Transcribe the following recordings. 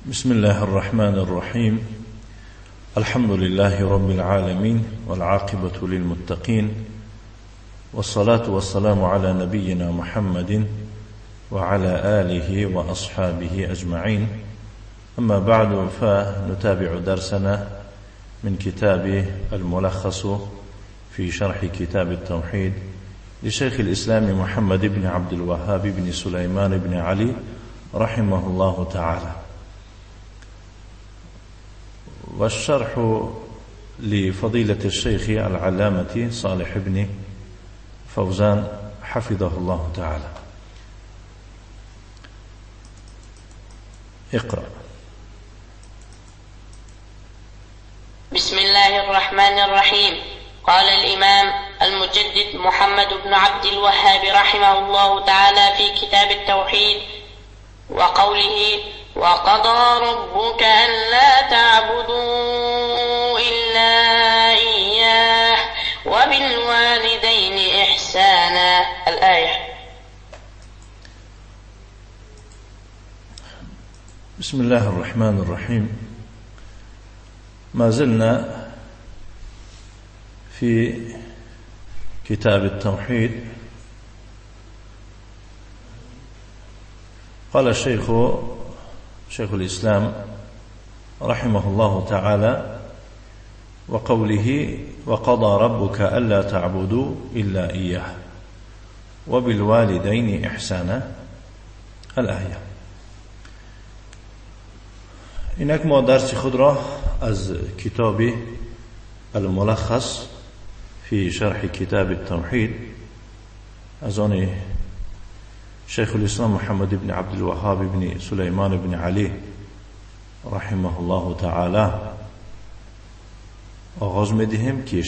بسم الله الرحمن الرحيم. الحمد لله رب العالمين، والعاقبة للمتقين، والصلاة والسلام على نبينا محمد وعلى آله وأصحابه أجمعين. أما بعد، فنتابع درسنا من كتاب الملخص في شرح كتاب التوحيد لشيخ الإسلام محمد بن عبد الوهاب بن سليمان بن علي رحمه الله تعالى، والشرح لفضيلة الشيخ العلامة صالح بن فوزان حفظه الله تعالى. اقرأ. بسم الله الرحمن الرحيم. قال الإمام المجدد محمد بن عبد الوهاب رحمه الله تعالى في كتاب التوحيد وقوله: وقضى ربك ألا تعبدوا إلا إياه وبالوالدين إحسانا، الآية. بسم الله الرحمن الرحيم. ما زلنا في كتاب التوحيد. قال الشيخ شيخ الإسلام رحمه الله تعالى: وقوله وقضى ربك ألا تعبدوا إلا إياه وبالوالدين إحسانا، الآية. اینک ما درس خود را از کتاب الملخص في شرح كتاب التوحيد از آن شيخ الإسلام محمد بن عبد الوهاب بن سليمان بن علي رحمه الله تعالى آغاز میدهیم که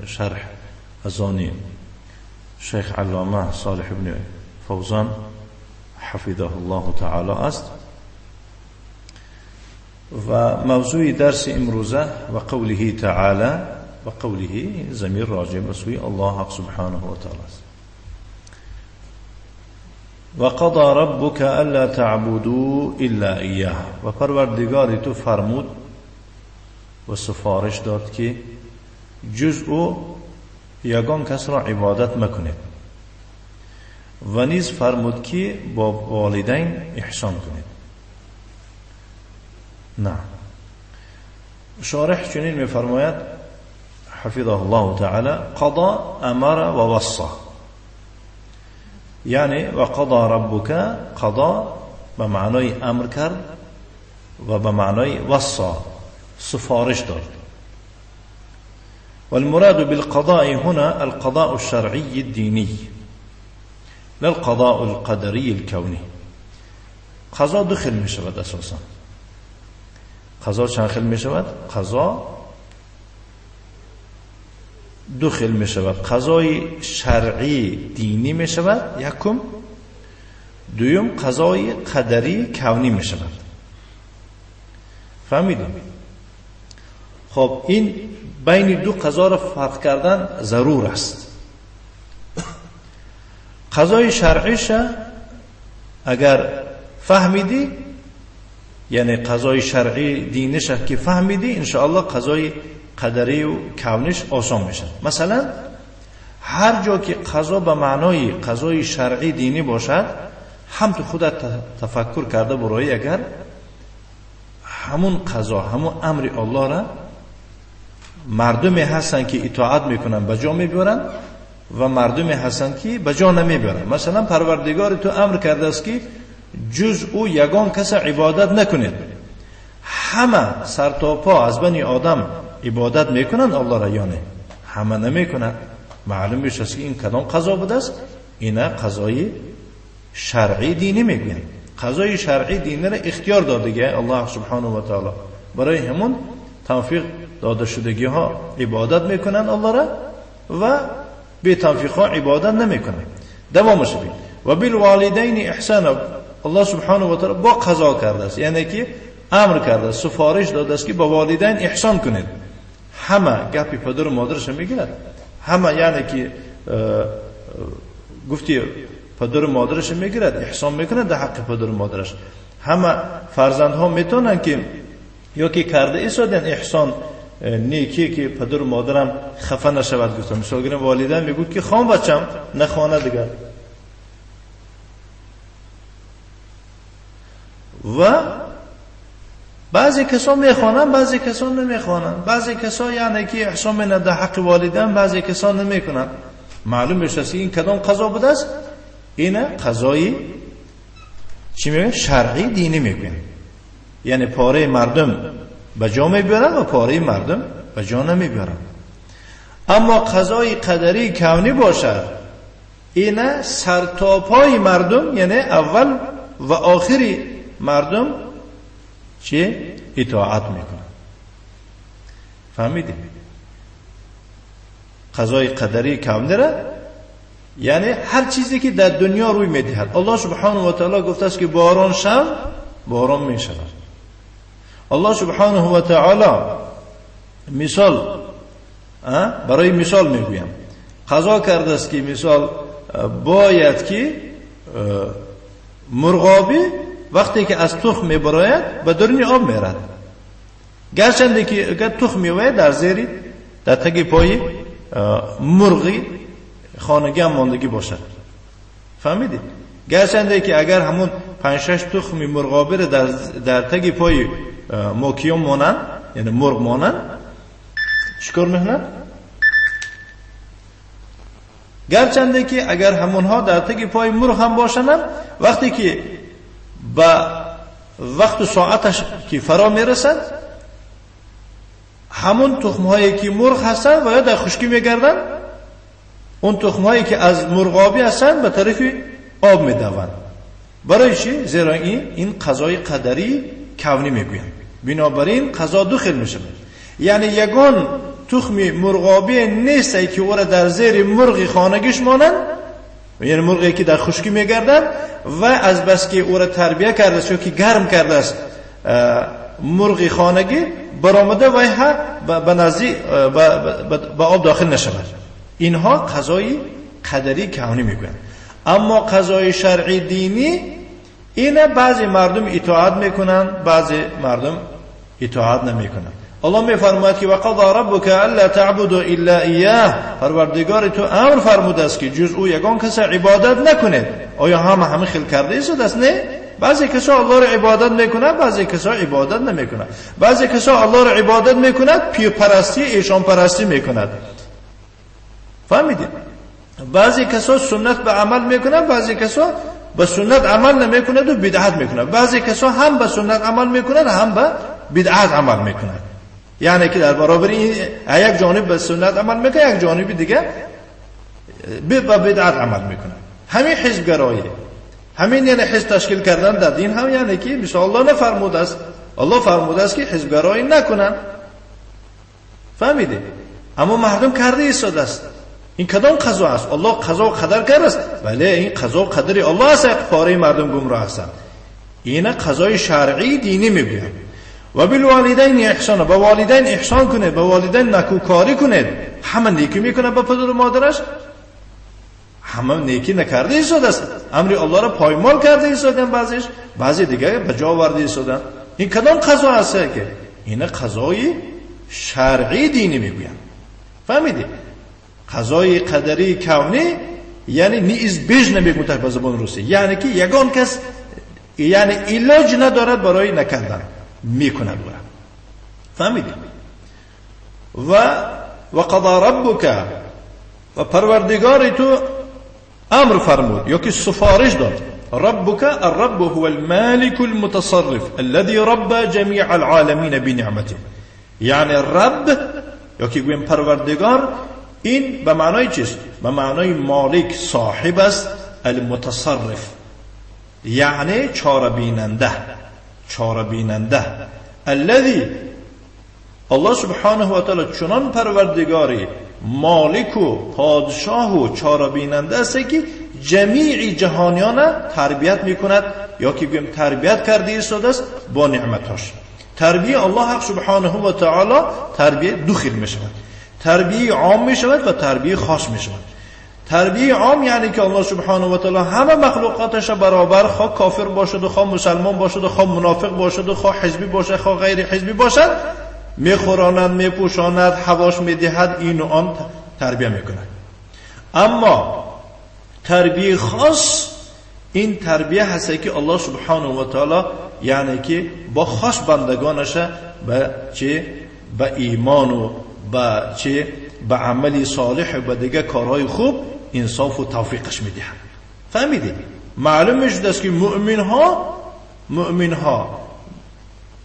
شرح از آن شیخ علامه صالح بن فوزان حفظه الله تعالی است. و موضوع درس امروزه و قوله تعالی، و قوله ضمیر راجع به سوی الله سبحانه و تعالی است. و قضى ربك الا تعبدوا الا اياه، و پروردگار تو فرمود و سفارش داد که جز او یگان کس را عبادت مکنید، و نیز فرمود که با والدین احسان کنید. نه، شارح چنین می‌فرماید حفظه الله تعالی: قضى امر و وصى، یعنی و قضى ربك، قضا به معنای امر کرد و به معنای وصى سفارش داد. والمراد بالقضاء هنا القضاء الشرعي الديني لا القضاء القدري الكوني. قضا دو خیل می شود اساسا. قضا چند خیل می شود؟ قضا دو خیل می شود. قضای شرعی دینی می شود یکم، دویم قضای قدری کونی می شود. فهمیدیم؟ خب این بین دو قضا را فرق کردن ضرور است. قضای شرعیش اگر فهمیدی، یعنی قضای شرعی دینش که فهمیدی، انشاءالله قضای قدری و کونش آسان میشه. مثلا هر جا که قضا به معنای قضای شرعی دینی باشد، هم تو خودت تفکر کرده برای اگر همون قضا، همون امر الله را مردمی هستن که اطاعت میکنن به جا میبرن و مردمی هستن که به جا نمیبرن. مثلا پروردگار تو امر کرده است که جز او یگان کس عبادت نکنید. همه سر تا پا از بنی آدم عبادت میکنند الله را، یانه همه نمیکنند. معلوم میشه که این کدام قضا بوده است؟ اینا قضای شرعی دینی میگویند. قضای شرعی دینی را اختیار داده الله سبحانه و تعالی، برای همون توفیق داده شدگی ها عبادت میکنند الله را و بی توفیق ها عبادت نمیکنند. دوامش بین و بالوالدین احسان. الله سبحانه و تعالی با قضا کرده است، یعنی که امر کرده است، سفارش داده است که با والدین احسان کنید. همه گپی پدر و مادرش میگیرد، همه یعنی که گفتی پدر و مادرش میگیرد، احسان میکنه در حق پدر و مادرش. ҳама фарзандҳо метавонанд ки ё ки карда истоданд эҳсон некие ки падару модарам хафа нашавад гуфтам. Мисол гирем, волидайн мегӯяд ки хон бачам, нахона дигар. Ва баъзе касон мехонанд, баъзе касон намехонанд. Баъзе касон яъне ки эҳсон менад дар ҳаққи волидайн, баъзе касон намекунанд. Маълум мешавад ки ин кадом қазо будааст? Ина қазои чӣ мегӯянд? Шаръи динӣ мегӯянд. Яъне пораи мардум ба ҷо мебиёранд ва пораи мардум ба ҷо намебиёранд. Аммо қазои қадарии кавнӣ бошад, ина сартопои мардум, яъне аввал ва охири мардум чӣ итоат мекунанд. Фаҳмидем? Қазои қадарии кавниро яъне ҳар чизе ки дар дунё рӯй медиҳад. Аллоҳ субҳонаҳу ва таъоло гуфтааст ки борон шав, борон мешавад. Аллоҳ субҳонаҳу ва таъоло мисол, барои мисол мегӯям, қазо кардааст ки мисол бояд ки мурғобӣ вақте ки аз тухм мебарояд ба даруни об мерад. Гарчанде ки агар тухм меояд дар зери, дар таги пои мурғи хонагӣ ҳам мондагӣ бошад. Фаҳмидед? Гарчанде ки агар ҳамун 5-6 тухми мурғобиро дар таги пои мокиён монанд, яъне мурғ монанд, чикор мекунанд? Гарчанде ки агар ҳамонҳо дар таги пои мурғ ҳам бошанд, вақте ки ба вақту соаташ ки фаро мерасад, ҳамон тухмҳое ки мурғ ҳастанд ва ё дар хушкӣ мегарданд, он тухмҳое ки аз мурғобӣ ҳастанд ба тарафи об медаванд. Барои чӣ? Зеро ин қазои қадарии кавнӣ мегӯянд. Бинобар ин қазо ду хел мешавад. Яъне ягон тухми мурғобӣ нест ки ӯро дар зери мурғи хонагиш монанд, яъне мурғе ки дар хушкӣ мегардад ва аз бас ки ӯро тарбия кардааст ё ки гарм кардааст мурғи хонагӣ баромада вай ҳа ба назди ба об дохил нашавад. Инҳо қазои қадарии кавнӣ мегӯянд. Аммо қазои шаръи динӣ ина баъзе мардум итоат мекунанд, баъзе мардум итоат намекунанд. Аллоҳ мефармояд ки вақаза раббука алла таъбуду илла иёҳ, парвардигори ту амр фармудааст ки ҷуз ӯ ягон каса ибодат накунед. Оё ҳама ҳама хел карда истодааст? Не. Баъзе касо Аллоҳро ибодат мекунад, баъзе касо ибодат намекунад. Баъзе касо Аллоҳро ибодат мекунад, пирпарастӣ, эшонпарастӣ мекунад. Фаҳмидед? Баъзе касо суннат ба амал мекунад, баъзе касо ба суннат амал намекунад ва бидъат мекунад. Баъзе касо ҳам ба суннат амал мекунад, ҳам ба бидъат амал мекунад. Яъне ки дар баробари ин як ҷониб ба суннат амал мекунад, як ҷониби дига ба бидъат амал мекунад. Ҳамин ҳизбгароӣ, ҳамин яъне ҳизб ташкил кардан дар дин ҳам яъне ки мисол Аллоҳ нафармудааст. Аллоҳ фармудааст ки ҳизбгароӣ накунанд. Фаҳмидед? Аммо мардум карда истодааст. Ин кадом қазо аст? Аллоҳ қазо қадар кардааст. Бале, ин қазо қадари Аллоҳ аст, як пораи мардум гумроҳ ҳастанд. Ина қазои шаръии динӣ мегӯянд. Ва билволидайни эҳсона, ба волидайн эҳсон кунед, ба волидайн накӯкорӣ кунед. Ҳама некӣ мекунад ба падару модараш, ҳама некӣ накарда истодааст. Амри Аллоҳро поймол карда истоданд баъзеш, баъзе дигар ба ҷо оварда истоданд. Ин кадом қазо аст ки? Ина қазои шаръии динӣ мегӯянд. Фаҳмидед? Қазои қадарии кавнӣ яъне неизбежно мегӯянд ба забони русӣ, яъне ки ягон кас яъне илоҷ надорад барои накардан, мекунад ӯра. Фаҳмидед? Ва вақаза раббука, ва парвардигори ту амр фармуд ё ки суфориш дод. Раббука арраббу ҳува алмалику алмутасарриф аллази рабба ҷамиа алоламина бинеъматиҳ. Яъне рабб ё ки гӯем парвардигор, ин ба маънои чист? Ба маънои молик, соҳиб аст, алмутасарриф яъне чорабинанда, чорабинанда. Аллази Аллоҳ субҳонаҳу ва таъоло чунон парвардигори молику подшоҳу чорабинанда аст ки ҷамии ҷаҳониёна тарбият мекунад ё ки гӯем тарбият карда истодааст бо неъматҳош. Тарбияи Аллоҳ субҳонаҳу ва таъоло тарбия ду хел мешавад. Тарбияи ом мешавад ва тарбияи хос мешавад. تربیه عام یعنی که الله سبحانه و تعالی همه مخلوقاتش برابر، خواه کافر باشد و خواه مسلمان باشد و خواه منافق باشد و خواه حزبی باشد خواه غیر حزبی باشد، میخوراند، میپوشاند، هواش میدهد، این و آن تربیه میکند. اما تربیه خاص این تربیه هست که الله سبحانه و تعالی یعنی که با خاص بندگانش به چه؟ به ایمان و به چه؟ به عمل صالح و به دیگه کارهای خوب انصاف و توفیقش میدهند. فهمیدید؟ معلوم میشد است که مؤمن ها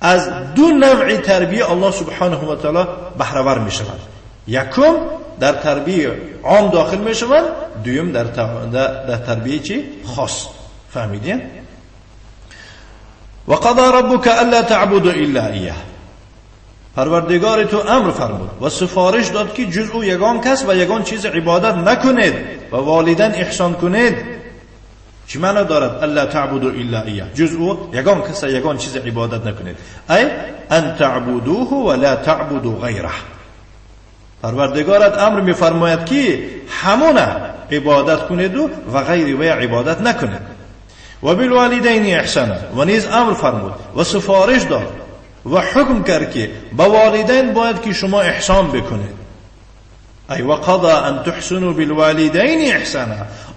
از دو نوع تربیه الله سبحانه و تعالی بهره ور میشوند. یکم در تربیه عام داخل میشوند، دوم در تربیه چی؟ خاص. فهمیدین؟ و قضا ربک الا تعبدوا الا ایاه. پروردگار تو امر فرمود و سفارش داد که جز او یگان کس و یگان چیز عبادت نکنید و والدین احسان کنید. چی معنا دارد الا تعبدوا الا ایاه؟ جز او یگان کس و یگان چیز عبادت نکنید، ای ان تعبدوه ولا تعبدوا غیره. پروردگارت امر میفرماید که همون عبادت کنید و غیر وی عبادت نکنید. و بالوالدین احسانا، و نیز امر فرمود و سفارش داد و حکم کرد که با والدین باید که شما احسان بکنید. ای و قضا ان تحسنوا بالوالدین احسانا.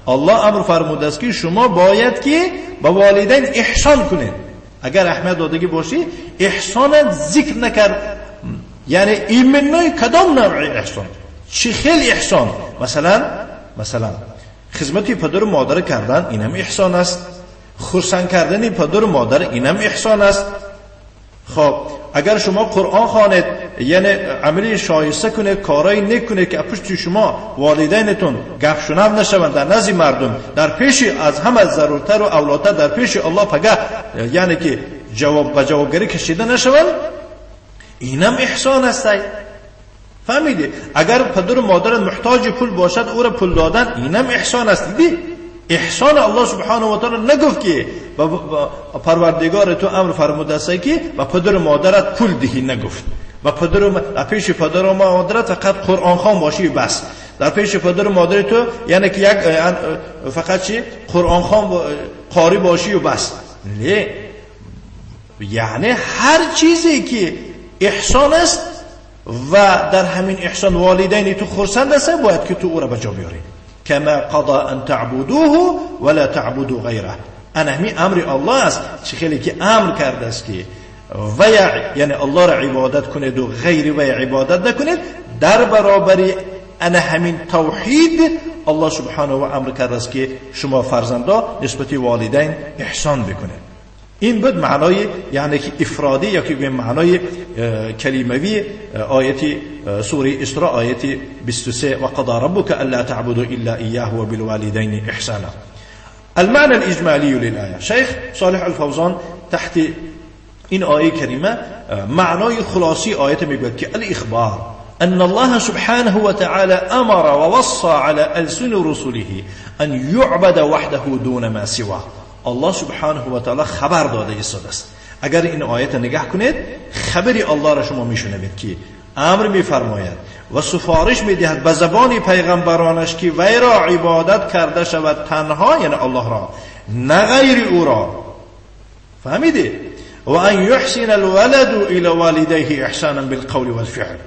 الله امر فرمود است که شما باید که با والدین احسان کنید. اگر احمد دادگی باشی احسان ذکر نکرد، یعنی ایمنای کدام نوع احسان، چه خیلی احسان؟ مثلا خدمت پدر و مادر کردن اینم احسان است، خرسند کردن پدر و مادر اینم احسان است. خب اگر شما قرآن خوانید، یعنی عملی شایسته کنید، کارایی نکنید که پشت شما والدینتون گپ شنو نشوند در نزد مردم، در پیش از همه ضرورتر و اولاتر در پیش الله پگه، یعنی که جواب به جوابگری کشیده نشوند، اینم احسان است. فهمیدی؟ اگر پدر و مادر محتاج پول باشد او را پول دادن اینم احسان است. دیدی؟ احسان الله سبحانه و تعالی نگفت که پروردگار تو امر فرموده است که به پدر و مادرت پول دهی، نگفت. و پدر و پیش پدر و مادرت فقط قرآن خوان باشی بس. در پیش پدر و مادر تو یعنی که یک فقط چی؟ قرآن خوان قاری باشی و بس. نه، یعنی هر چیزی که احسان است و در همین احسان والدین تو خرسند است، باید که تو او را به جا بیاری. کما قضا ان تعبدوه ولا تعبدوا غیره. انا همی امر الله است، چه خیلی که امر کرده است که و یعنی الله را عبادت کنید و غیر و عبادت نکنید. در برابر انا همین توحید الله سبحانه و امر کرده است که شما فرزندا نسبت والدین احسان بکنید. این بود معنای یعنی که افرادی یا که معنای کلموی آیت سوره اسراء آیت 23 و قضا ربک الا تعبدوا الا ایاه و بالوالدین احسانا. المعنى الاجمالی للآیه، شیخ صالح الفوزان تحت این آیه کریمه معنای خلاصی آیت میگوید که الاخبار أن الله سبحانه وتعالى أمر ووصى على ألسن رسله أن يعبد وحده دون ما سواه. الله سبحانه و تعالی خبر داده ایستاده است. اگر این آیت نگاه کنید خبری الله را شما میشنوید که امر میفرماید و سفارش میدهد به زبان پیغمبرانش که وی را عبادت کرده شود تنها، یعنی الله را، نه غیر او را. فهمیدی؟ و ان یحسن الولد الى والدیه احسانا بالقول والفعل.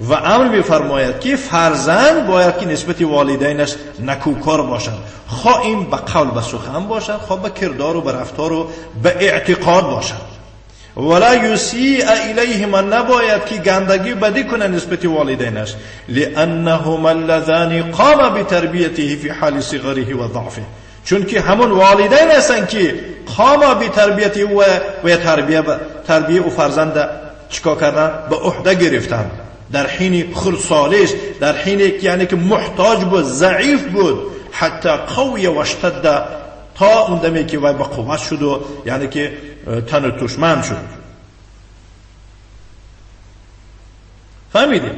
و امر میفرماید که فرزند باید که نسبت والدینش نکوکار باشد، خواه این به قول به سخن باشد، خواه به کردار و به رفتار و به اعتقاد باشد. ولا یسیء الیهما، نباید که گندگی بدی کنه نسبت والدینش، لانهما اللذان قام بتربیته فی حال صغره و ضعفه، چون که همون والدین هستند که قام بتربیته و تربیه و فرزند چیکار کردن؟ به عهده گرفتن در حین خردسالیش، در حین یعنی که محتاج بود، ضعیف بود، حتی قوی و اشتد، تا اون دمی که وی به قوت شد و یعنی که تن و تشمند شد. فهمیدیم؟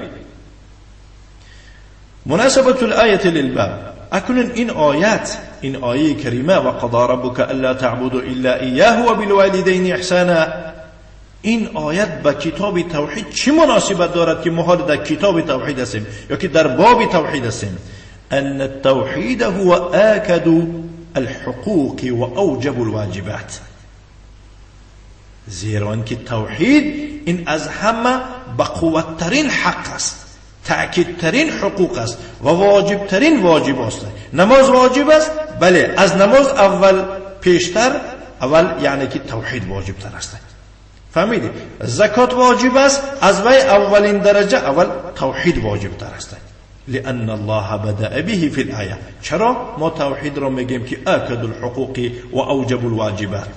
مناسبة الآیة للباب. اکنون این آیت، این آیه کریمه و قضا ربک الا تعبدوا الا ایاه و بالوالدین احسانا، این آیت با کتاب توحید چی مناسبت دارد که ما حال در کتاب توحید هستیم یا که در باب توحید هستیم؟ أن التوحيد هو آكد الحقوق وأوجب الواجبات. زیرا اینکه توحید این از همه بقوتترین حق است، تأکیدترین حقوق است و واجبترین واجب است. نماز واجب است، بله، از نماز اول پیشتر، اول یعنی که توحید واجبتر است. فهمیدی؟ زکات واجب است، از وی اولین درجه اول توحید واجبتر است. لأن الله بدأ به في الآية. چرا ما توحید را میگیم که آکد الحقوق و اوجب الواجبات؟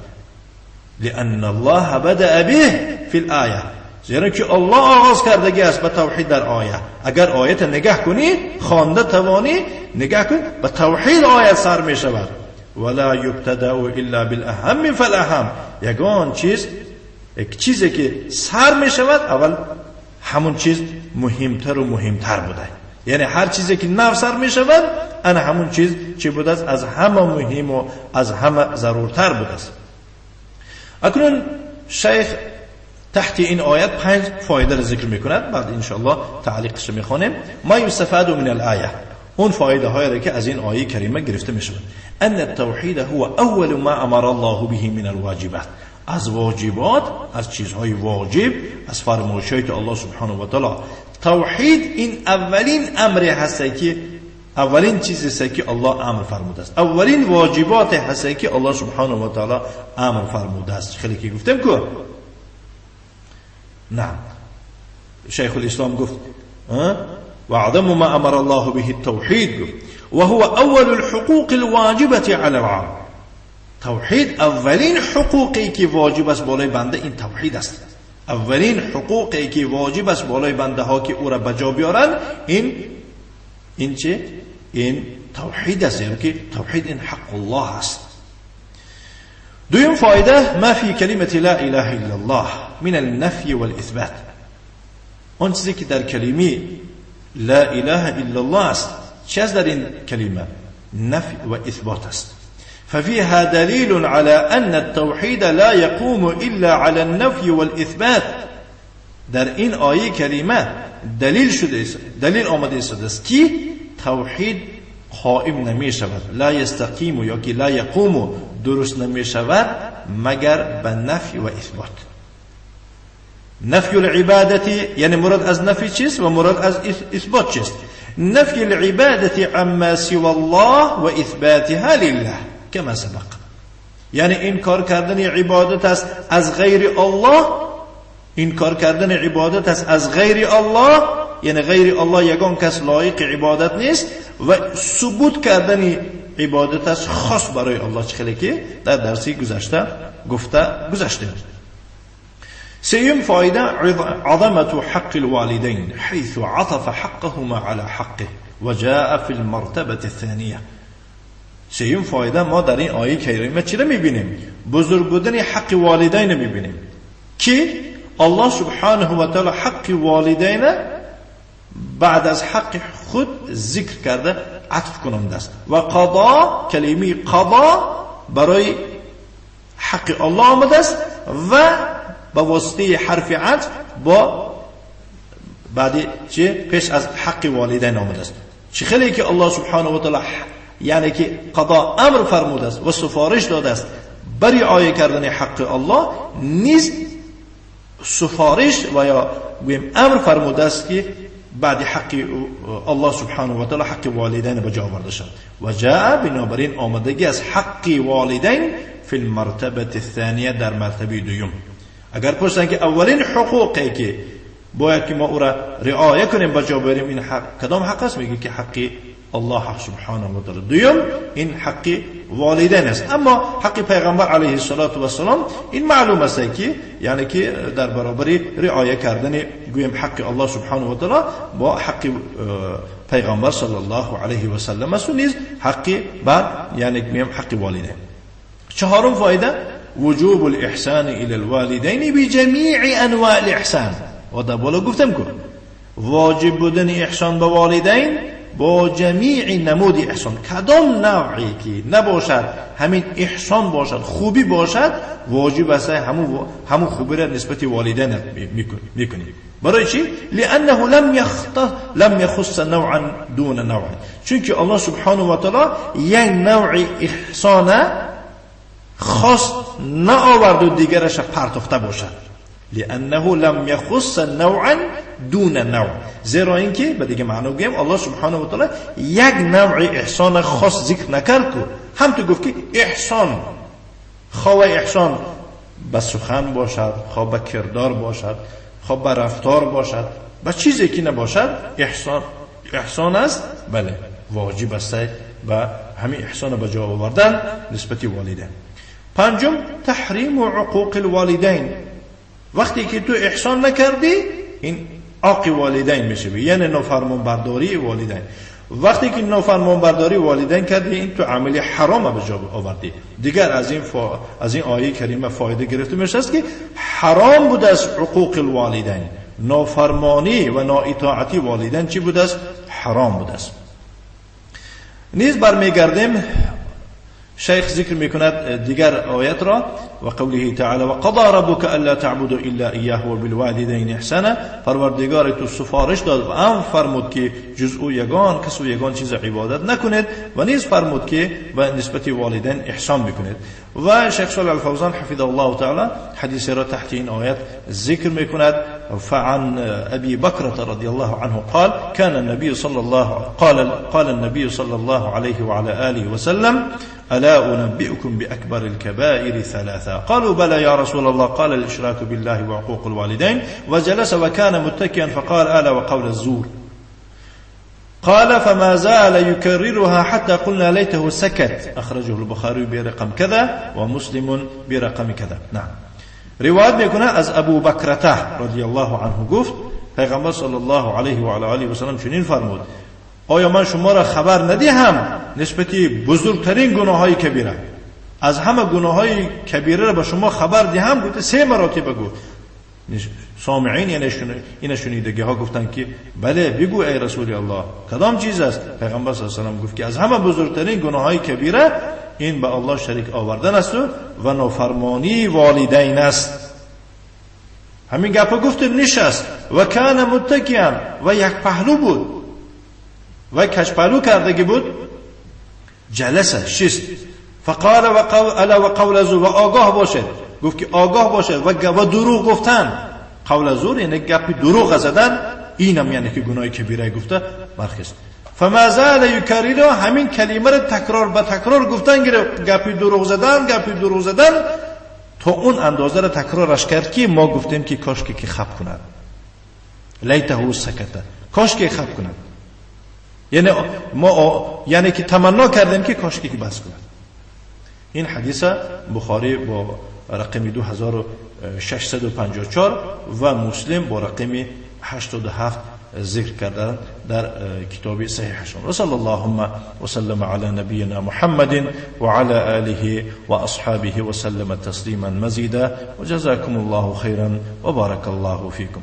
لأن الله بدأ به في الآية. زیرا که الله آغاز کردگی است به توحید در آیه. اگر آیت نگاه کنی، خوانده توانی، نگاه کن، به توحید آیت سر می شود. ولا یبتدأ الا بالاهم فالاهم. یگان چیز، یک چیزی که سر می شود اول همون چیز مهمتر و مهمتر بوده. یعنی هر چیزی که نو سر می شود انا همون چیز چی بوده است، از همه مهم و از همه ضرورتر بوده است. اکنون شیخ تحت این آیت 5 فایده را ذکر میکند، بعد انشاءالله تعلیقش رو میخوانیم. ما یستفاد من الآیه، اون فایده هایی را که از این آیه کریمه گرفته میشود. ان التوحید هو اول ما امر الله به من الواجبات. از واجبات، از چیزهای واجب، از فرمایشات الله سبحانه و تعالی، توحید این اولین امر هست که اولین چیزی است که الله امر فرموده است، اولین واجبات هست که الله سبحانه و تعالی امر فرموده است. خیلی که گفتم که نعم، شیخ الاسلام گفت وعدم ما امر الله به التوحید، گفت وهو اول الحقوق الواجبة على العبد. توحید اولین حقوقی که واجب است بالای بنده این توحید است. اولین حقوقی که واجب است بالای بنده ها که او را بجا بیارن این چه؟ این توحید است. یعنی که توحید این حق الله است. دویم فایده، ما فی کلمة لا اله الا الله من النفی والاثبات. آن چیزی که در کلمه لا اله الا الله است، چه است در این کلمه؟ نفی و اثبات است. ففيها دليل على أن التوحيد لا يقوم إلا على النفي والإثبات. در این آیه کریمه دلیل شده است، دلیل آمده است که توحید قائم نمی شود، لا یستقیم یا که لا یقوم، درست نمی شود مگر به نفی و اثبات. نفی العبادة، یعنی مراد از نفی چیست و مراد از اثبات چیست؟ نفی العبادة عما سوى الله و اثباتها لله کما سبق. یعنی این کار کردن عبادت است از غیر الله، این کار کردن عبادت است از غیر الله، یعنی غیر الله یگان کس لایق عبادت نیست، و ثبوت کردن عبادت است خاص برای الله، چه که در درسی گذشته گفته گذشته. سيم فائدة، عظمة حق الوالدين حيث عطف حقهما على حقه وجاء في المرتبة الثانية. سيم فائدة، ما در این آیه کریمه چی را میبینیم؟ بزرگ بودن حق والدین میبینیم که الله سبحانه و تعالی حق والدین بعد از حق خود ذکر کرده، عطف کننده است. و قضا، کلمه قضا برای حق الله آمده است و با واسطه حرف عطف با بعد چه پیش از حق والدین آمده است. چه خیلی که الله سبحانه و تعالی یعنی که قضا امر فرموده است و سفارش داده است برای آیه کردن حق الله، نیز سفارش و یا گویم امر فرموده است که بعد حق الله سبحانه و تعالی حق والدین به جا آورده شد. و جاء، بنابراین آمدگی از حق والدین فی المرتبه الثانیه، در مرتبه دوم. اگر پرسن که اولین حقوقی که باید که ما او را رعایه کنیم به جا بیاریم این حق کدام حق است؟ میگه که حق الله حق سبحانه و تعالی. دوم این حق والدین است. اما حق پیغمبر علیه الصلاة والسلام این معلوم است که یعنی که در برابر رعایه کردن گویم حق الله سبحانه و تعالی با حق پیغمبر صلی الله علیه و سلم است و نیز حق بعد یعنی گویم حق والدین. چهارم فایده، وجوب الاحسان الى الوالدین بجمیع انواع الاحسان. و در بالا گفتم که واجب بودن احسان به والدین با جمیع نمود احسان، کدام نوعی که نباشد همین احسان باشد، خوبی باشد، واجب است همون خوبی را نسبت والدین میکنی. برای چی؟ لانه لم یخص نوعا دون نوع، چون که الله سبحانه و تعالی یک نوع احسان خاص نآورد و دیگرش پرتافته باشد. لانه لم یخص نوعا دون نوع، زیرا اینکه به دیگه معنا گویم الله سبحانه و تعالی یک نوع احسان خاص ذکر نکرد که هم تو گفت که احسان، خواه احسان به سخن باشد، خواه به کردار باشد، خواه به رفتار باشد، به چیزی که نباشد احسان است. بله، واجب است و همین احسان به جا آوردن نسبت والدین. پنجم، تحریم عقوق الوالدین. وقتی که تو احسان نکردی این عاق والدین میشه، یعنی نافرمان برداری والدین. وقتی که نافرمان برداری والدین کردی این تو عمل حرام به جا آوردی. دیگر از این آیه کریمه فایده گرفته میشه است که حرام بود از عقوق الوالدین، نافرمانی و نااطاعتی والدین چی بود است؟ حرام بود است. نیز برمیگردیم شیخ ذکر میکند دیگر آیت را، و قوله تعالی و قضا ربک الا تعبدوا الا ایاه و بالوالدین احسانا. پروردگار تو سفارش داد و امر فرمود که جز او یگان کس و یگان چیز عبادت نکنید، و نیز فرمود که به نسبت والدین احسان بکنید. و شیخ صالح الفوزان حفظه الله تعالی حدیث را تحت این آیت ذکر میکند. فعن أبي بكرة رضي الله عنه قال كان النبي صلى الله قال النبي صلى الله عليه وعلى آله وسلم ألا أنبئكم بأكبر الكبائر ثلاثة؟ قالوا بلى يا رسول الله. قال الإشراك بالله وعقوق الوالدين. وجلس وكان متكئا فقال ألا وقول الزور. قال فما زال يكررها حتى قلنا ليته سكت. أخرجه البخاري برقم كذا ومسلم برقم كذا. نعم. روایت میکنه از ابو بکرته رضی الله عنه گفت پیغمبر صلی الله علیه و علی آله و سلم چنین فرمود: آیا من شما را خبر ندهم نسبت بزرگترین گناههای کبیره؟ از همه گناههای کبیره را به شما خبر دهم؟ گفت سه مراتب گفت. سامعین یعنی این شنیدگی ها گفتن که بله بگو ای رسول الله، کدام چیز است؟ پیغمبر صلی الله علیه و سلم گفت که از همه بزرگترین گناههای کبیره این به الله شریک آوردن است و نافرمانی والدین است. همین گپ گفتیم نشست و کان متکیا، و یک پهلو بود و کش پهلو کردگی بود، جلسه شست. فقال الا و قول زور، و آگاه باشد. گفت که آگاه باشد و دروغ گفتن. قول زور یعنی گپ دروغ زدن، اینم یعنی که گناه کبیره گفته برخیست. فما زال یکرر، همین کلمه را تکرار به تکرار گفتن گرفت، گپی دروغ زدن، گپی دروغ زدن، تا اون اندازه را تکرارش کرد که ما گفتیم که کاش که خپ کند، لیته سکته، کاش که خپ کند، یعنی ما یعنی که تمنا کردیم که کاش که بس کند. این حدیث بخاری با رقم 2654 و مسلم با رقم 87 ذکر کردن در کتاب صحیحشون. و صلی اللهم وسلم علی نبینا محمد و علی آله و اصحابه وسلم تسلیما مزیدا و جزاکم الله خیرا و بارک الله فیکم.